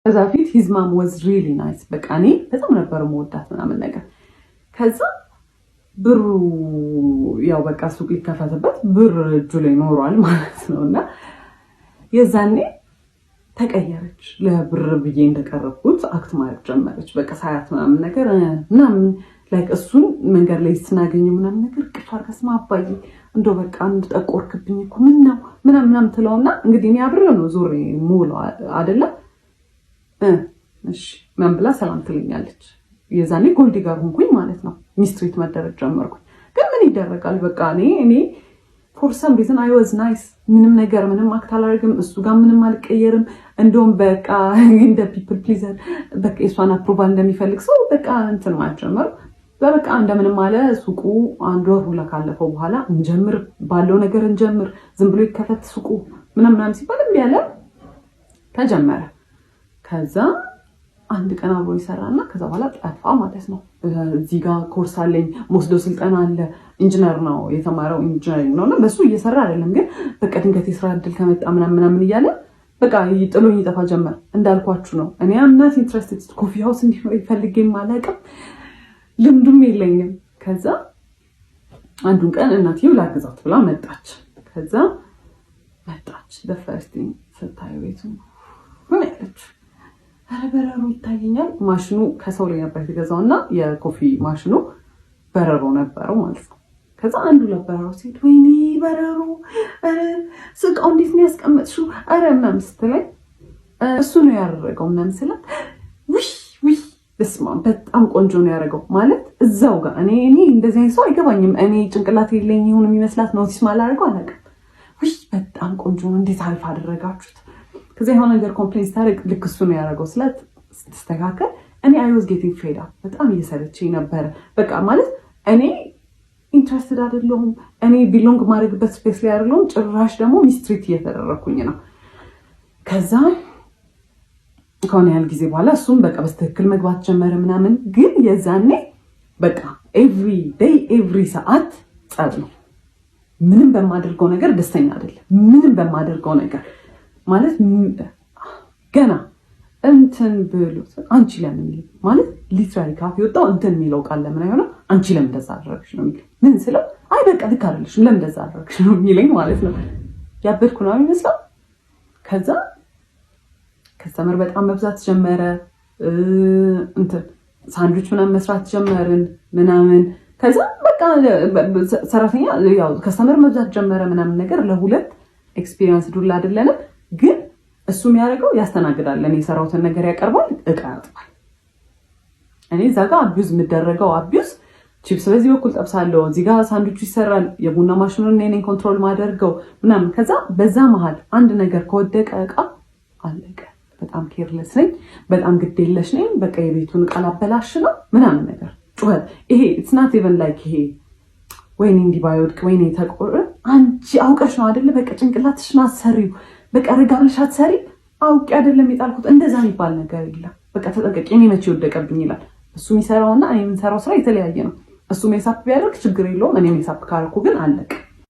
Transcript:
ከዛ በፊት his mom was really nice። በቃ እኔ በጣም ነበር መወዳት ምናምን ነገር። ከዛ ብሩ ያው በቃ ሱቅ ሊከፈትበት ብር እጁ ላይ ኖሯል ማለት ነው። እና የዛኔ ተቀየረች። ለብር ብዬ እንደቀረብኩት act ማድረግ ጀመረች። በቃ ሳያት ምናምን ነገር ምናምን like እሱን መንገድ ላይ ስናገኘው ምናምን ነገር ቅፍ አድርጋ ስማ አባዬ እንደው በቃ አንድ ጠቆርክብኝ እኮ፣ ምን ነው ምናምን ምናምን ትለውና እንግዲህ እኔ አብሬው ነው ዞሬ የምውለው አይደለም፣ እሺ ምናምን ብላ ሰላም ትለኛለች። የዛኔ gold digger ሆንኩኝ ማለት ነው። Mistreat መደረግ ጀመርኩኝ። ግን ምን ይደረጋል፣ በቃ እኔ for some reason I was nice። ምንም ነገር ምንም act አላደርግም። እሱ ጋር ምንም አልቀየርም። እንደውም በቃ እንደ people pleaser፣ በቃ የእሷን approval እንደሚፈልግ ሰው በቃ እንትን ማለት ጀመርኩ። በበቃ እንደምንም አለ፣ ሱቁ አንድ ወር ሁላ ካለፈው በኋላ እንጀምር ባለው ነገር እንጀምር፣ ዝም ብሎ ይከፈት ሱቁ ምናምን ምናምን ሲባል እምቢ አለ። ተጀመረ። ከዛ አንድ ቀን አብሮ ይሰራና ከዛ በኋላ ጠፋ ማለት ነው። እዚህ ጋር ኮርስ አለኝ፣ መወስደው ስልጠና አለ። ኢንጂነር ነው የተማረው፣ engineering ነው እና በሱ እየሰራ አይደለም፣ ግን በቃ ድንገት የስራ እድል ከመጣ ምናምን ምናምን እያለ በቃ ጥሎኝ ይጠፋ ጀመር። እንዳልኳችሁ ነው፣ እኔ I'm not interested፣ coffee house እንዲኖር ፈልጌም አላውቅም፣ ልምዱም የለኝም። ከዛ አንዱን ቀን እናትየው ላግዛት ብላ መጣች። ከዛ መጣች፣ the first thing ስታየው ቤቱ ምን ያለች፣ ኧረ በረሮ ይታየኛል። ማሽኑ ከሰው ላይ ነበር የተገዛው እና የ coffee ማሽኑ በረሮ ነበረው ማለት ነው። ከዛ አንዱ ለበረሮ ሲሄድ ወይኔ በረሮ፣ ኧረ ስቃው እንዴት ነው ያስቀመጥሽው? ኧረ ምናምን ስትለኝ እሱ ነው ያደረገው ምናምን ስላት፣ ውይ ውይ በስመ አብ፣ በጣም ቆንጆ ነው ያደረገው ማለት እዛው ጋር እኔ እንደዚህ አይነት ሰው አይገባኝም። እኔ ጭንቅላት የለኝ ይሁን የሚመስላት notice ማላደርገው አላውቅም። ውይ በጣም ቆንጆ ነው፣ እንዴት አሪፍ አደረጋችሁት። ከዚያ የሆነ ነገር complain ስታደርግ ልክ እሱ ነው ያደረገው ስላት ስትስተካከል እኔ I was getting fed up፣ በጣም እየሰለቸኝ ነበረ። በቃ ማለት እኔ interested አይደለሁም። እኔ belong ማድረግበት space ላይ አይደለሁም። ጭራሽ ደግሞ mistreat እየተደረግኩኝ ነው። ከዛ ከሆነ ያህል ጊዜ በኋላ እሱም በቃ በስትክክል መግባት ጀመረ ምናምን። ግን የዛኔ በቃ every day every ሰዓት ጸብ ነው። ምንም በማደርገው ነገር ደስተኛ አይደለም። ምንም በማደርገው ነገር ማለት ገና እንትን ብሎ አንቺ ለምን ማለት literally ካፍ የወጣው እንትን የሚለው ቃል ለምን አይሆንም? አንቺ ለምን እንደዛ አደረግሽ ነው የሚለኝ። ምን ስለው አይ በቃ ልክ አይደለሽም፣ ለምን እንደዛ አደረግሽ ነው የሚለኝ ማለት ነው። ያበድኩ ነው የሚመስለው። ከዛ customer በጣም መብዛት ጀመረ። እንትን ሳንድዊች ምናምን መስራት ጀመርን ምናምን። ከዛ በቃ ሰራተኛ ያው customer መብዛት ጀመረ ምናምን ነገር። ለሁለት experience ዱላ አይደለንም፣ ግን እሱ የሚያደርገው ያስተናግዳል። እኔ የሰራሁትን ነገር ያቀርባል፣ እቃ ያጥባል። እኔ እዛ ጋር abuse የምደረገው abuse፣ ቺፕስ በዚህ በኩል ጠብሳለሁ፣ እዚህ ጋር ሳንድዊቹ ይሰራል፣ የቡና ማሽኑን እኔ ነኝ control ማደርገው ምናምን። ከዛ በዛ መሀል አንድ ነገር ከወደቀ እቃ አለቀ። በጣም careless ነኝ፣ በጣም ግዴለሽ ነኝ። በቃ የቤቱን እቃ ላበላሽ ነው ምናምን ነገር ጩኸት። ይሄ it's not even like ይሄ ወይኔ እንዲህ ባይወድቅ፣ ወይኔ ተቆር፣ አንቺ አውቀሽ ነው አይደለ? በቃ ጭንቅላትሽን አትሰሪው፣ በቃ ረጋ ብለሽ አትሰሪ። አውቄ አይደለም የጣልኩት፣ እንደዛ የሚባል ነገር የለም። በቃ ተጠንቀቂ፣ እኔ መቼ ወደቀብኝ ይላል። እሱ የሚሰራውና እኔ የምንሰራው ስራ የተለያየ ነው። እሱ mess up ቢያደርግ ችግር የለውም። እኔ mess up ካደረኩ ግን አለቅ።